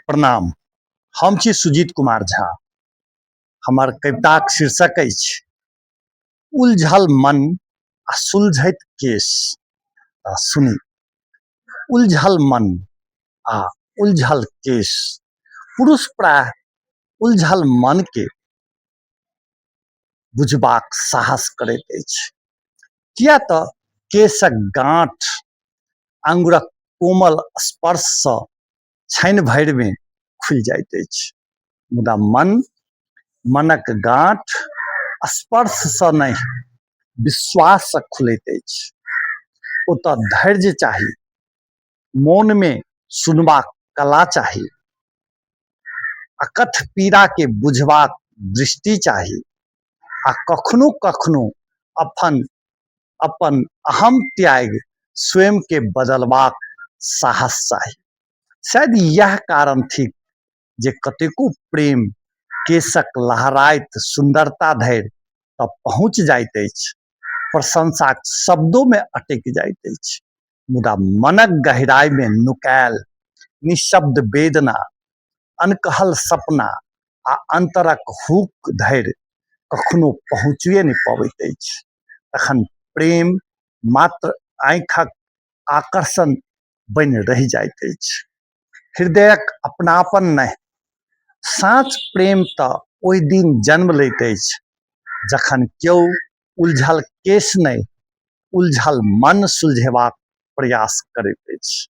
प्रणाम। हम छी सुजीत कुमार झा। हमर कविताक शीर्षक अछि उलझल मन आ सुलझैत केश। आ सुनी, उलझल मन आ उलझल केश। पुरुष प्राय उलझल मन के बुझबाक साहस करैत अछि, किया तऽ केशक गाँठ आंगुरक कोमल स्पर्शसँ क्षण भरिमे खुलि जाइत अछि, मुदा मन मनक गाँठ स्पर्शसँ नहि, विश्वाससँ खुलैत अछि। ओतऽ धैर्य चाही, मोनमे सुनबाक कला चाही, अकथ पीड़ाके बुझबाक दृष्टि चाही आ कखनो कखनो अपन अपन अहम त्यागि स्वयंके बदलबाक साहस चाही। शायद इएह कारण थिक जे कतेको प्रेम केशक लहराइत सुन्दरता धरि तऽ पहुँच जाइत अछि, प्रशंसाक शब्दोमे अटकि जाइत अछि, मुदा मनक गहराइमे नुकायल निःशब्द वेदना, अनकहल सपना आ अन्तरक हुक धरि कखनो पहुँचिए नहि पबैत अछि। तखन प्रेम मात्र आँखिक आकर्षण बनि रहि जाइत अछि, हृदयक अपनापन नहि। साँच प्रेम तऽ ओहि दिन जन्म लैत अछि जखन केओ उलझल केश नहि, उलझल मन सुलझेबाक प्रयास करैत अछि।